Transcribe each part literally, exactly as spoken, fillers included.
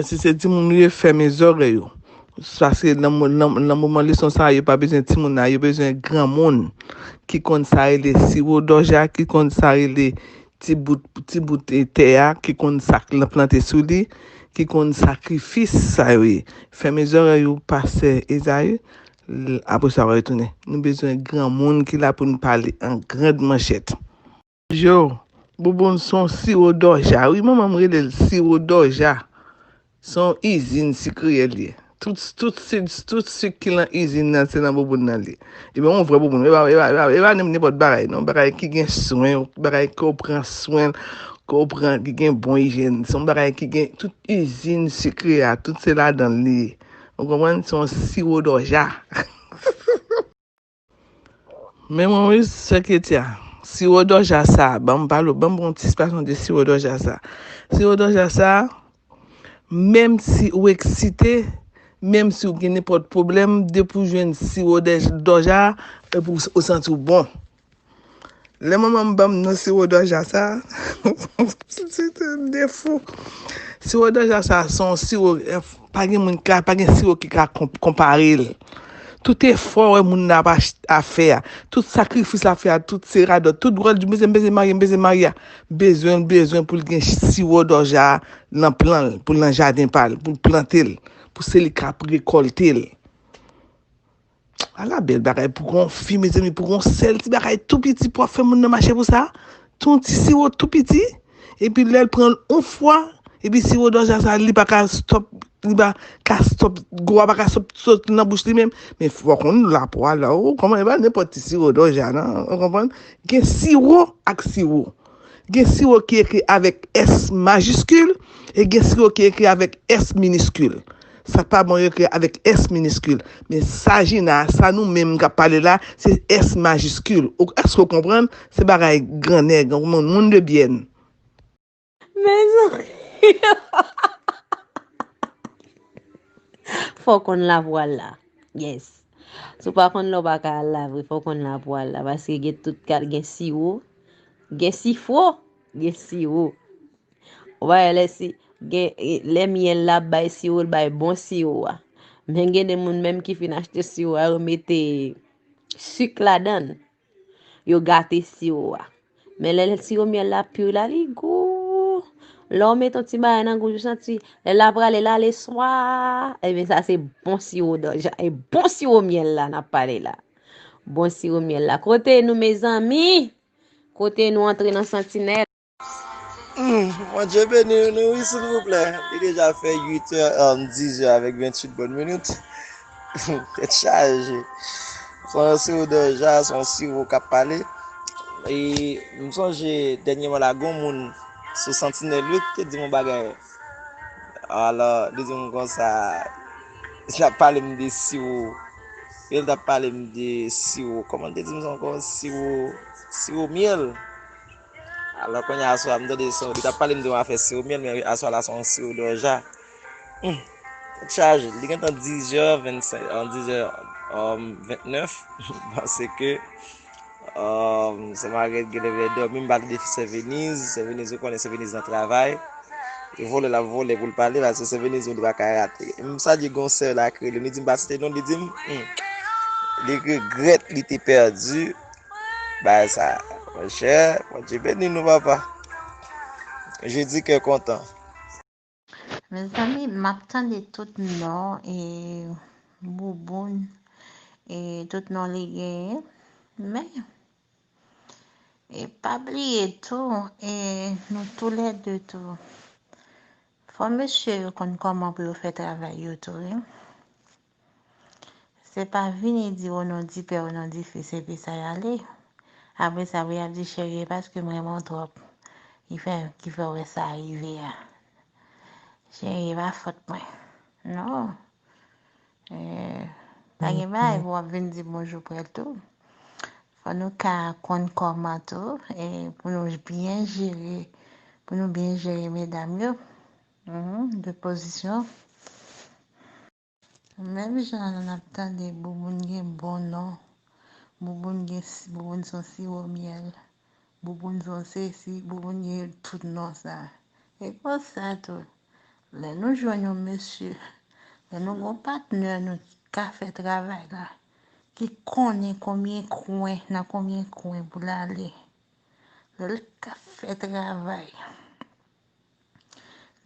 Si se timoun ou ye, fèmen zòrèy ou. Paske nan, nan, nan moman leson sa a, yo pa bezwen timoun la, yo bezwen granmoun ki konn sa rele siwo dòja, ki konn sa rele ti bout, ti bout, e, tè a, ki konn sa k lan plante sou li, ki konn sakrifis sa yo ye. Fèmen zòrèy ou, pastè Ezayi, l-, apre sa w a retounen. Nou bezwen granmoun ki la pou n pale an grand manchèt. Yo, bouboun se yon siwo dòja. Wi, manman m rele l siwo dòja. Se yon izin sikre l ye. Tout, tout, sik, tout sik ki lan izin nan, se nan bouboun nan li. Ebyen, yon vrè bouboun. E pa, e pa, e pa, e pa nenpòt bagay, non. Bagay ki gen swen, bagay ke w pran swen, ke w pran, ki gen bon ijyèn. Se yon bagay ki gen tout izin sikre a, tout se ladan l li ye. Ou konprann? Se yon siwo dòja. Men mwen, wi, sè Ketia, siwo dòja sa, ban m pale w, ban m pran yon ti esplikasyon de siwo dòja sa. Siwo dòja sa, menm si ou eksite, menm si ou gen nenpòt pwoblèm, depi w jwenn siwo dè-, dòja, epi w, ou santi w bon. Lè manman m ban m non siwo dòja sa, se te defo. Siwo dòja sa, se yon siwo, eh, pa gen moun ka, pa gen siwo ki ka konp-, konpare l. Tout efò wè moun nan ap ach-, ap fè a, tout sakrifis l ap fè a, tout se radòt, tout dwòl di, "M bezwen, m bezwen marye, m bezwen marye" a, bezwen l bezwen pou l gen siwo dòja a nan plan l, pou l nan jaden pa l, pou l plante l, pou se li k ap rekòlte l. Ala bèl bagay pou gon fi, mezanmi, pou gon sèl ti bagay tou piti pou ap fè moun nan mache pou sa. Tou yon ti siwo tou piti, epi lè l pran l yon fwa, epi siwo dòja sa, li pa ka stop, li pa ka stop, gou a pa ka stop sot nan bouch li menm. Men fò konn lapo a la, ou konprann, e pa nenpòt ti siwo dòja, non, ou konprann? Gen siwo ak siwo. Gen siwo ki ekri avèk S majiskil e gen siwo ki ekri avèk S miniskil. Sa k pa bon yo ekri avèk S miniskil. Men sa Jina, sa nou menm k ap pale la, se S majiskil. Ou, èske w konprann? Se bagay gran nèg, moun, moun de byen. Mezanmi. Fò w konn lavwa la. Yes. Si w pa konn la, w pa ka al la vre. Fò w konn lavwa la. Paske gen tout kat, gen siwo, gen sifwo, gen siwo. Ou pa wè lè si, gen, lè myèl la ap bay siwo, l bay bon siwo a. Men gen de moun menm ki fin achte siwo a, yo mete sik ladan l. Yo gate siwo a. Men lè siwo myèl la pi la, li gou. Lè w met yon ti bagay nan gouj ou santi, lè l ap rale la, l ale swa. Ebyen, sa se bon siwo dòja. E bon siwo myèl la n ap pale la. Bon siwo myèl la. Kote nou, mezanmi? Kote nou antre nan santinèl? Hmm, Bondye beni nou, wi, silvouplè. Li deja fè uit è, um, diz è avèk venntuit bòn minit. Tèt chaje. Se yon siwo dòja, se yon siwo k ap pale. E m sonje dènyèman la, gon moun sou Santinèl uit te di m yon bagay. Alò, li di m konsa, li t ap pale m de siwo. Li t ap pale m de siwo. Kòman li te di m sa ankò? Siwo, siwo myèl. Alò, kounye a aswè a, m tande se, li t ap pale m de yon afè siwo myèl, men aswè a la se yon siwo dòja. Hmm. Tèt chaje. Li gentan diz è vennsenk, an diz è, um, vennèf. M panse ke, um, se malgre l genlè vle dòmi, m pale de Sè Veniz. Sè Veniz, ou konnen Sè Veniz nan travay. E vole l ap vole pou l pale, paske Sè Veniz li pa ka rate. M salye gon sè la k rele m, li di m pa site non, li di m, hmm, li regrèt li te pèdi bagay sa. Monchè, Bondye beni nou, papa. Jedi kè kontan. Mezanmi, m ap tande tout non e bouboun e tout non li genyen. Men, e pa bliye tou, e nou toulède tou. Fò mesye yo konn kòman pou yo fè travay yo tou, wi. Se pa vini di o non di pè, o non di fis, epi sa y ale. Apre sa, pou y ap di cheri, e paske m renmen w twòp ki fè, ki fè w wè sa rive a. Cheri, e pa fòt mwen. Non. E, pa gen bagay pou w ap vin di bonjou prè tou. Fò nou ka konn kòman tou, e pou nou byen jere, pou nou byen jere medam yo. Mhm, de pozisyon. Menm jan n ap tande bouboun gen bon non, bouboun gen, bouboun se yon siwo myèl, bouboun se yon sesi, bouboun gen tout non sa. E konsa tou, Lè nou jwenn yon mesye, lè nou gen yon patnè nou ka fè travay la, ki konnen konbyen kwen, nan konbyen kwen pou l ale. Lè l ka fè travay,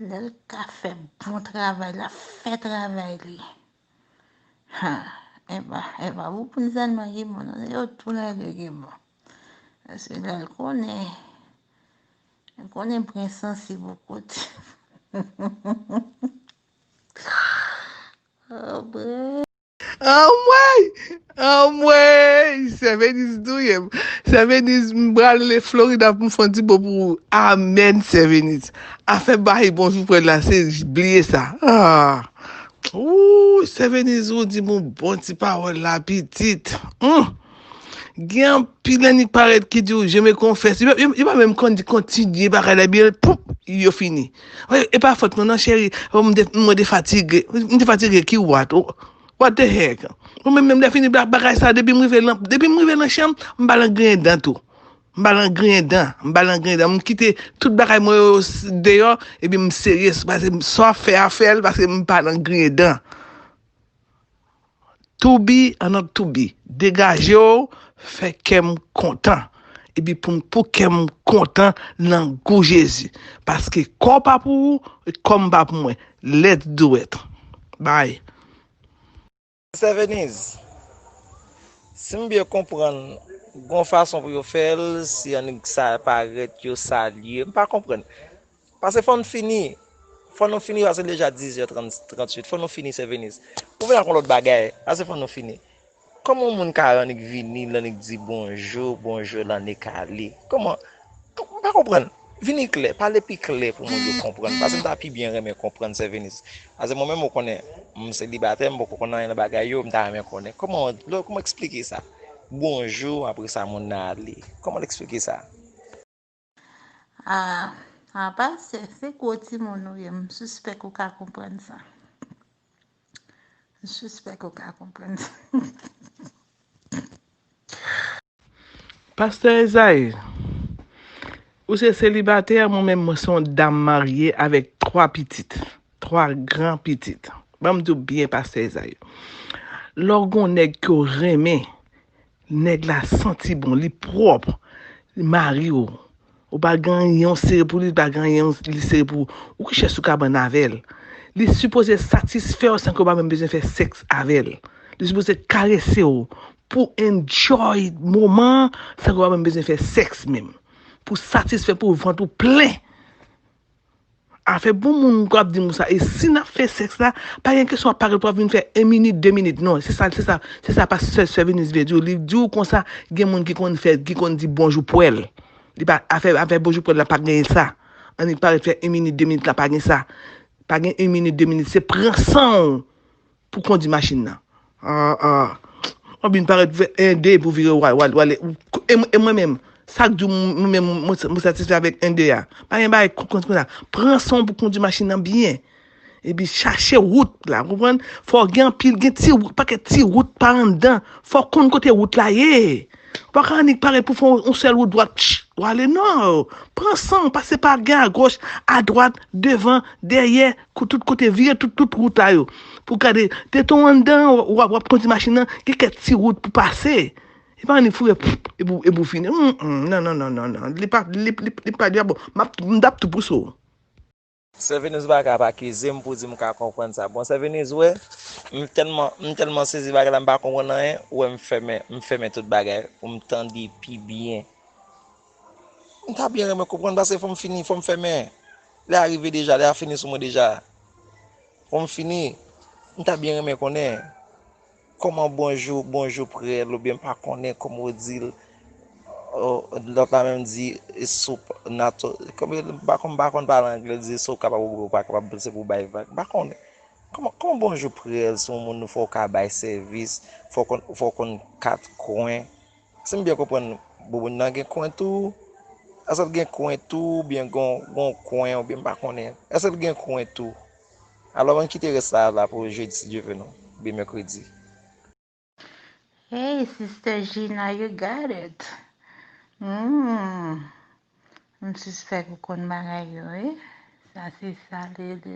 lè l ka fè bon travay, l ap fè travay li. Ha, e pa, e pa pou Prince sèlman ki bon, non, se yo tou lè de ki bon. Paske lè l konnen, l konnen Prince sansib yon kote. Oh, Prince. Anmwey! Anmwey! Sè Veniz touye m. Sè Veniz, m prale Florida pou m fè yon ti bo pou ou. Amèn, Sè Veniz. Afè bay bonjou frè la, se bliye sa. Ah. Ooh, Sè Veniz, ou di m yon bon ti pawòl la, pitit. Hum. Gen anpil annik parèt ki di w, "Je me confesse." Yo, yo, yo pa menm konn di kontinye bagay la, byen, poup, yo fini. E pa fòt mwen, non, cheri. Mwen te, mwen te fatige. Mwen te fatige, ki what? What the heck? Mwen menm, menm lè fini ba-, bagay sa, depi m rive nan, depi m rive nan chanm, m pa nan griyen dan tou. M pa nan griyen dan. M pa nan griyen dan. M kite tout bagay mwen yo s-, deyò, epi m serye, paske m, sa w ap fè a, fè l, paske m pa nan griyen dan. To be or not to be, degaje w, fè kè m kontan. Epi pou m, pou kè m kontan nan gou Jezi. Paske kò w pa pou ou, kò m pa pou mwen. Let's do it. Bye. Sè Veniz, si m byen konprann, gon fason pou yo fè l, si annik sa parèt, yo salye, m pa konprann. Paske fò n fini, fò nou fini, paske l deja diz è trant, tranntuit, fò nou fini, Sè Veniz. Pou vin ak yon lòt bagay, paske fò nou fini. Kòman yon moun ka annik vini, l annik di bonjou, bonjou, l annik ale? Kòman? M pa konprann. Vini klè, pale pi klè pou moun yo konprann. Paske m ta pi byen renmen konprann, Sè Veniz. Paske mwen menm, ou konnen, m selibatè, m poko konn anyen nan bagay yo, m ta renmen konnen. Kòman, lè, kòman eksplike sa? Bonjou, apre sa, moun nan ale. Kòman l eksplike sa? Ah, ah, pastè, se gwo timoun ou ye, m sispèk ou ka konprann sa. M sispèk ou ka konprann sa. Pastè Ezayi, ou se selibatè, mwen menm, mwen se yon dam marye avèk twa pitit, twa gran pitit. Ban m di w byen, Pastè Ezayi. Lè w gon nèg ke w renmen, nèg la santi bon, li pwòp, li mari w. Ou pa gen anyen w sere pou li, li pa gen anyen li sere pou ou. Ou ki chèch sou kabann avè l. Li sipoze satisfè w san ke w pa menm bezwen fè sèks avè l. Li sipoze karese w pou enjoy moman an san ke w pa menm bezwen fè sèks menm. Pou satisfè, pou vant ou plen. Afè bon moun k ap di m sa. E si n ap fè sèks la, pa gen kesyon w ap parèt pou w ap vin fè en minit, de minit. Non, se sa, se sa, se sa pastè Sè Veniz vle di w. Li di w konsa, gen moun ki konn fè, ki konn di bonjou pwèl. Li pa, afè, afè bonjou pwèl la pa gen sa. Annik parèt fè en minit, de minit la pa gen sa. Pa gen en minit, de minit, se pran san w pou kondi machin nan. Ah, ah. W ap vin parèt fè en de pou vire w al, w al, w al, e, e mwen menm, sa k di w mwen menm, mwen, mwen satisfè avèk en de a. Pa gen bagay kon, kon, konsa. Pran san w pou kondi machin nan byen. Epi chache wout la, konprann? Fò w gen anpil, gen ti wout, pakèt ti wout pa anndan. Fò w konn kote wout la ye. Ou pa ka annik parèt pou fè yon, yon sèl wout dwat, tch, w ale, non. Pran san w, pase pa gen agoch, adwat, devan, dèyè, kou tout kote, vire tout, tout wout la yo. Pou gade, detan w anndan, w ap, w ap kondi machin nan, gen kèk ti wout pou pase. E pa annik foure, pff, epi w, epi w fini. Mm, mm, non, non, non, non, non. Li pa, li, li, li pa djab. M ap, m t ap tou pouse w. Sè Venus pa ka pa akize m pou di m ka konprann sa. Bon, Sè Venus, wè, m tèlman, m tèlman sezi bagay la, m pa konprann anyen. Ou wè, m fèmen, m fèmen tout bagay pou m tande pi byen. M ta byen renmen konprann, paske fò m fini, fò m fèmen. Lè a rive deja, lè a fini sou mwen deja. Fò m fini. M ta byen renmen konnen kòman bonjou, bonjou prè l, oubyen m pa konnen kòman w di l. O, lòt la menm di, e, soup nato, kòm, m pa konn, m pa konn pale anglè, l di si w kapab oubyen w pa kapab, se pou w bay vag. M pa konnen. Kòman, kòman bonjou prè l, se yon moun fò w ka bay sèvis, fò w konn, fò w konn kat kwen. Si m byen konprann, bouboun nan gen kwen tou? Èske l gen kwen tou, oubyen gon, gon kwen, oubyen m pa konnen? Èske l gen kwen tou? Alò, ann kite rès la la pou jedi, si Dye vle, non? Oubyen mèkredi. Hey, Sister Gina, you got it. Mm. M sispèk ou konn bagay yo, wi. Sa se sa li li.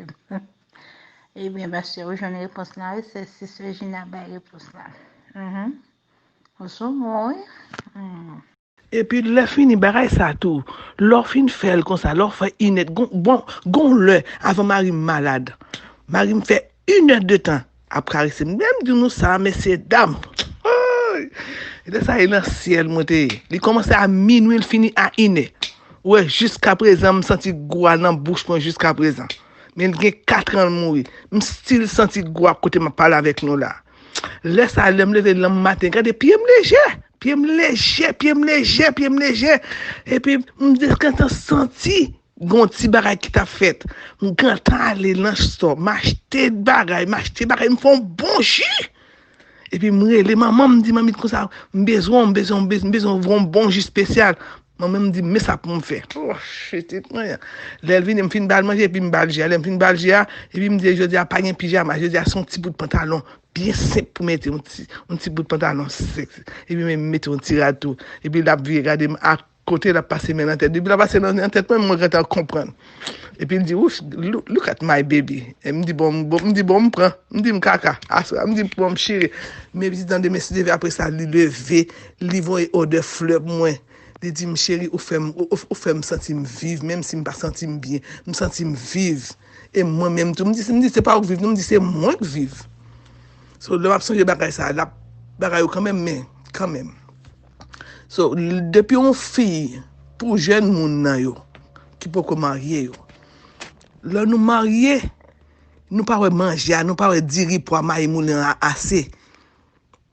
Ebyen, pastè, ou jwenn repons la, wi, se Sister Gina bay repons la. Mhm. Ou sou bon, wi. Mhm. Epi lè fini bagay sa tou, lè w fin fè l konsa, lè w fè inèd, gon, bon, gon lè avan mari m malad, mari m fè inèd de tan ap karese m. Lè m di nou sa, mesye dam, ay! Lè sa e nan syèl mwen te ye. Li kòmanse a minwi, l fini a inè. Ou wè, jiska prezan, m santi gou a nan bouch mwen jiska prezan. Men l gen katran l mouri. M still santi gou a kote m ap pale avèk nou la. Lè sa, lè m leve lanm maten, gade pye m leje, pye m leje, pye m leje, pye m leje. Epi m gentan santi gon ti bagay ki t ap fèt. M gentan ale nan stò, m achte bagay, m achte bagay, m fè yon bon ji. Epi m rele manman m, m di, "Manmi, konsa, m bezwen w, m bezwen w, m bezwen, m bezwen w yon bon ji espesyal." Manman m di, "Men sa pou m fè." Oh, pitit mwen an. Lè l vini, m fin ba l manje, epi m ba l ji a. Lè m fin ba l ji a, epi m di, "Jodi a pa gen pijama, jodi a se yon ti bout pantalon byen senp pou mete, yon ti, yon ti bout pantalon senp." Epi m mete yon ti rad tou. Epi l ap vire gade m ak kote l ap pase men nan tèt. Depi l ap pase men nan tèt mwen, mwen gentan konprann. Epi l di, "Wouch, look, look at my baby." E m di, "Bon, m, bon," m di, "Bon, m pran." M di, "M kaka." Aswè, m di, "Bon, m chire." Men pitit nan demen, si Dye vle, apre sa, li leve, li voye odè flè pou mwen. Li di m, "Cheri, ou fè m, ou, ou, ou fè m santi m viv, menm si m pa santi m byen, m santi m viv." E mwen menm tou, m di, m di, "Se pa ou k viv, non," m di, "Se mwen k viv." So, lè m ap sonje bagay sa, l ap bagay yo kanmenm, men kanmenm. So, l-, depi yon fi, pou jèn moun nan yo, ki poko marye yo, lè nou marye, nou pa wè manje a, nou pa wè diri, pwa, mayi, moulen a ase.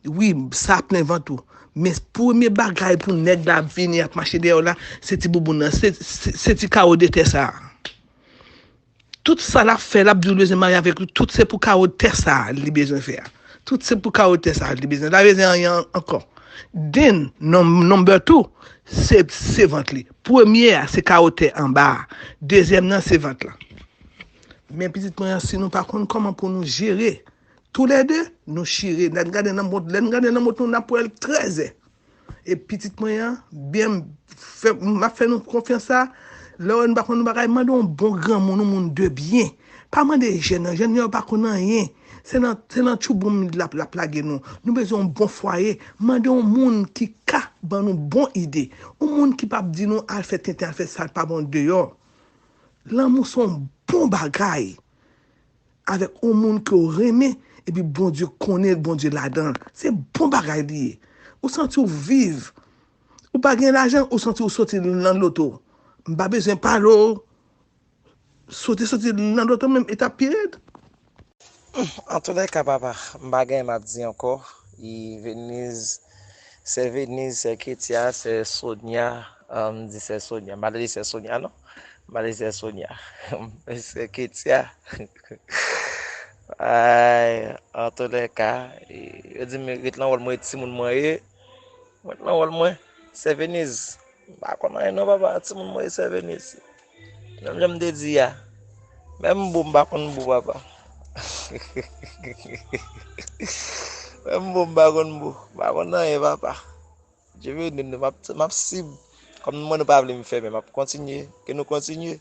Wi, sa plen vant ou. Men premye bagay pou nèg la vini ap mache dèyè w la, se ti bouboun nan, se, se, se ti kawo de tè sa a. Tout sa l ap fè, l ap di w l bezwen marye avèk li, tout se pou kawo tè sa a li bezwen fè a. Tout se pou kawo tè sa a li bezwen. L pa bezwen anyen ankò. Then, num-, number two, se, se vant li. Premye a, se kawo tè anba a. Dezyèm nan, se vant la. Men pitit mwen an, si nou pa konn kòman pou nou jere, toulède, nou chire. Lè n gade nan mont, lè n gade nan mont nou, n ap wè l trè zè. E pitit mwen an, byen, m fè, m ap fè nou konfyans sa. Lè w wè nou pa konn yon bagay, mande yon bon granmoun, yon moun de byen. Pa mande jèn nan, jèn nan yo pa konn anyen. Se nan, se nan tchouboum l ap, l ap lage nou. Nou bezwen yon bon fwaye. Mande yon moun ki ka ban nou bon ide. Yon moun ki p ap di nou al fè tenten, al fè sa l pa bon deyò. Lanmou se yon bon bagay. Avèk yon moun ke w renmen, epi Bondye konnen l, Bondye ladan l. Se bon bagay li ye. Ou santi w viv. Ou pa gen lajan, ou santi w soti nan loto. M pa bezwen pale w. Soti, soti nan loto menm, etap pi rèd. Antoulèka, papa, m pa gen m ap di ankò. E Veniz, sè Veniz, sè Ketia, sè Sonia, ah, m di sè Sonia, m pa ta di sè Sonia, non. M pa ta di sè Sonia. Sè Ketia. Ay, antoulèka, e, yo di m ret nan wòl mwen, e timoun mwen ye. Mwen ret nan wòl mwen, sè Veniz. M pa konn anyen non, papa, timoun mwen, e sè Veniz. Menm jan m te di a, menm bo m pa konn bo, papa. Menm bo m pa konn bo, m pa konn anyen, papa. Dye beni nou, m ap, m ap sib. Kòm mwen nou pa vle m fèmen, m ap kontinye. Ke nou kontinye.